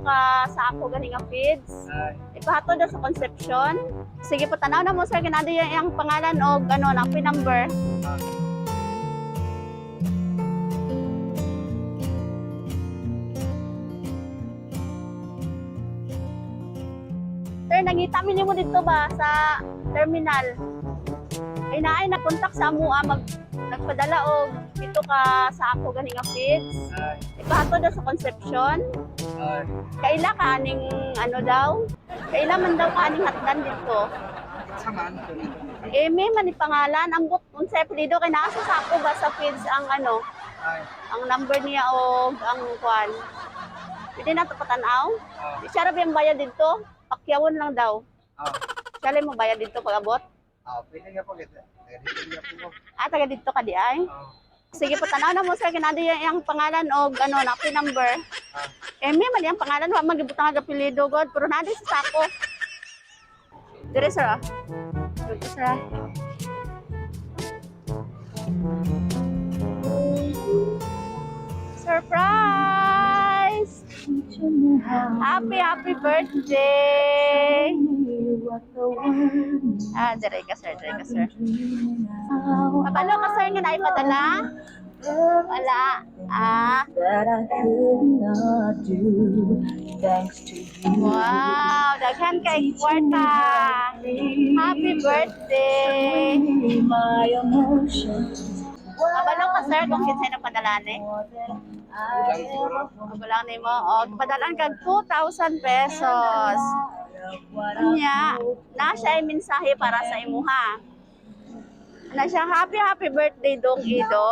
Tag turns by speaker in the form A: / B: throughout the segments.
A: ka sako gani nga feeds.
B: Ay.
A: Ipahatod daw sa Concepcion. Sige po, tanaw na mo, sir, kinado yung iyang pangalan o ano, ang pin number. Sir, nangita mi nimo dito ba sa terminal? Ay naay na contact sa amoa mag nagpadala og pito ka sako gani nga feeds.
B: Ay.
A: Ipahatod daw sa Concepcion.
B: Ay.
A: Kaila ka aning ano daw? Kaila man daw ka aning hatdan dito?
B: Saman.
A: Eh, may man ni pangalan. Ambot unsay apelyido kay naa sa sako ba sa feeds ang ano,
B: Ay.
A: ang number niya o ang kwan. Pwede na to patanaw.
B: Ah.
A: Siya ra ba yung bayad dito? Pakyawon lang daw.
B: Ah.
A: Siya lang mo bayad dito pag abot.
B: Ah, pwede nga po kita. Taga dito nga po.
A: Ah, taga dito ka di ay.
B: Ah.
A: Sige po, tanaw na mo, sir, kinado yung iyang pangalan o ano, na pin number.
B: Ah.
A: Eh, may man iyang pangalan, wa man gibutang ang apelyido god, pero naa sa sako. Dire, sir, ah. Dire, sir, ah. Surprise! Happy, happy birthday! Ah, dire ka, sir, dire ka, sir. Kabalo ka, sir, nga naipadala? Wala. Ah,
C: That I could not do, thanks to you.
A: Wow, daghan kay kwarta. Happy birthday.
C: My emotions.
A: Kabalo ka, sir, kung kinsay nagpadala ni.
C: More than I ever
A: Kabalo nimo. O, padalan kag 2,000 pesos.
C: what
A: Nya, na siya ay mensahe para sa imuha. Na siya, "Happy happy birthday, Dong Ido.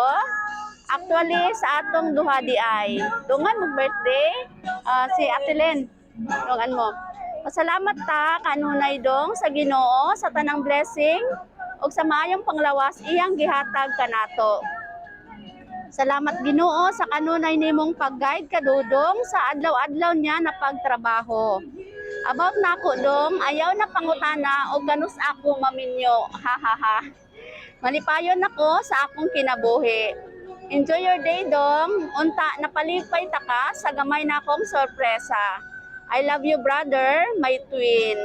A: Actually, sa atong duha di ay. Dungan mo birthday, ah, si Ate Len. Dungan mo. Pasalamat ta kanunay dong sa Ginoo sa tanang blessing ug sa maayong panglawas iyang gihatag kanato. Salamat Ginoo sa kanunay nimong pag-guide kadudong sa adlaw-adlaw niya na pagtrabaho. About nako dong, ayaw na pangutana o ganus ako maminyo. Ha ha ha. Malipayon ako sa akong kinabuhi. Enjoy your day, dong. Unta napalipay ta ka sa gamay na akong sorpresa. I love you, brother, my twin.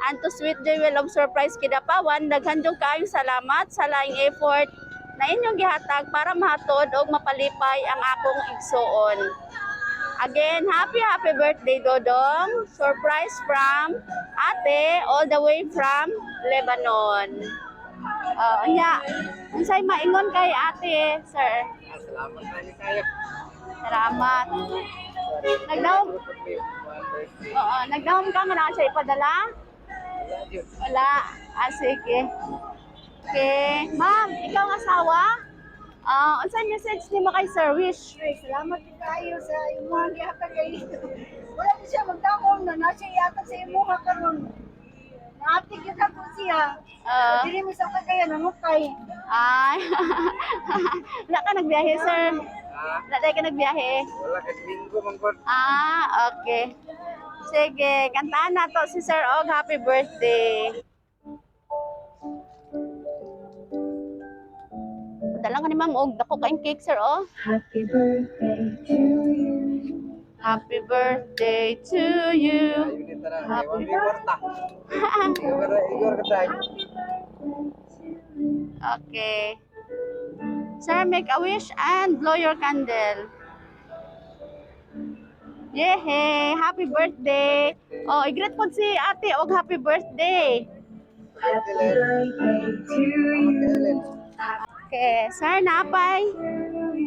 A: And to Sweet Joy Will of Surprise Kidapawan, daghan jud kaayong salamat sa laing effort na inyong gihatag para mahatod og mapalipay ang akong igsuon. Again, happy happy birthday, Dodong. Surprise from Ate all the way from Lebanon." Oh, nya. Unsay maingon kay ate, sir?
B: Ah, salamat na ni kayo.
A: Salamat. Nagdahom, oo, nagdahom ka nga na siya ipadala? Wala. Ah, sige. Okay. Ma'am, ikaw ang asawa? Ah, unsay message nimo kay Sir Wish?
D: Ay, salamat din kayo sa imong gihatag kay wala di siya magdamom na na siya ihatag sa imuha karon. Naati gyud ako siya.
A: Ah.
D: Dili mi sa kaya nangukay.
A: Ay. Wala ka nagbiyahe, sir.
B: Ah,
A: Wala tayo ka nagbiyahe.
B: wala ka linggo man gud.
A: Ah, okay. Sige, kantaan na to si Sir Og. Happy birthday. Dala ka ni Ma'am Og. Dako kayong cake, sir, oh.
C: Happy birthday to you.
A: Happy birthday to you.
B: Ayun ni tanan. Kay wa may kwarta. Igor igor ka tayo.
A: Okay. Sir, make a wish and blow your candle. Yehey! Happy birthday! Oh, i-greet po si ate og happy birthday.
C: Happy birthday to you.
A: Okay, sir, napay.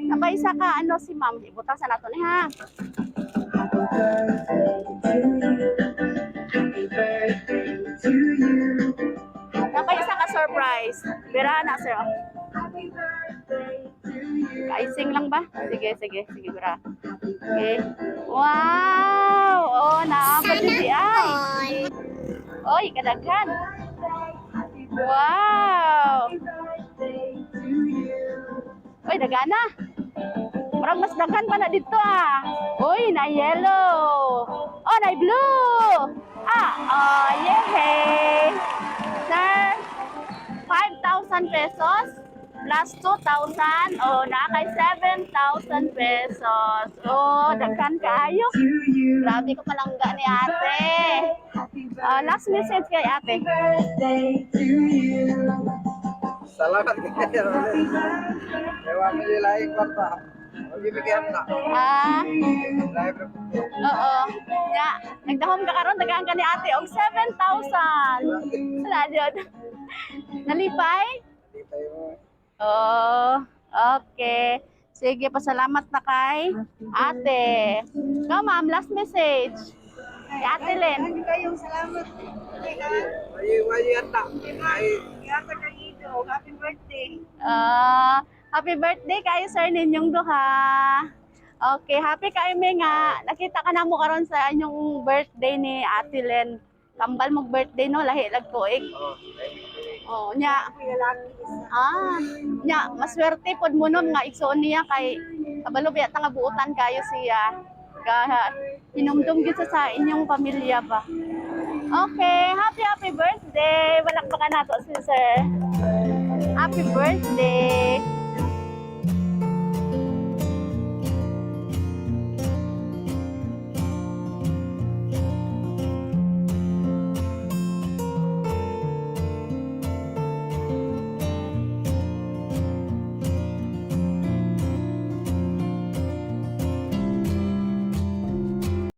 A: Napay isa ka, ano si ma'am. Ibutang sa nato ni ha.
C: Happy birthday to you. Happy birthday to you.
A: Napay isa ka surprise. Bira na, sir.
C: Happy birthday to you.
A: Kaising lang ba? Sige, sige, sige, bira.
C: Happy
A: Okay. Wow! Oh, naabot si ay. Oy, kadaghan.
C: Happy
A: Wow!
C: birthday to you.
A: Oy, dagana. Parang mas daghan pa na dito ah. Uy, na yellow. Oh, na blue. Ah, oh, yehey. Sir, 5,000 pesos. Plus 2,000. Oh, naa kay 7,000 pesos. Oh, daghan kaayo.
C: To you.
A: Grabe ka palangga ni ate.
C: Happy
A: Oh, last message kay ate.
C: birthday to you.
B: Salamat kayo. Kaya wa mi lahi kwarta. Wa bigyan na.
A: Ah,
B: Lahi ra po.
A: oo. Ya, nagdahom ka karon, dagaan ka ni ate og 7,000. Wala jud. Nalipay?
B: Di tayo mo.
A: Oh, okay. Sige, pasalamat na kay ate. Go, ma'am, last message. Kay Ate Len.
D: Ano kayong salamat. Kay
B: Wayi wayi ata. Ay
D: gihatag kay Ido. Happy birthday.
A: Ah, happy birthday kayo, sir, ninyong duha. Okay, happy kayo mi nga. Nakita ka na mo karon sa inyong birthday ni Ate Len. Kambal mong birthday no, lahi lag tuig.
B: oh, lahi.
A: Oh, nya.
D: Ako lalaki isa.
A: Ah, nya, maswerte pod mo nun nga igsuon niya kay kabalo biya ta nga buotan kayo siya. Ga hinumdum gyud sa inyong pamilya ba. Okay, happy happy birthday. Balakpakan nato si sir. Happy birthday.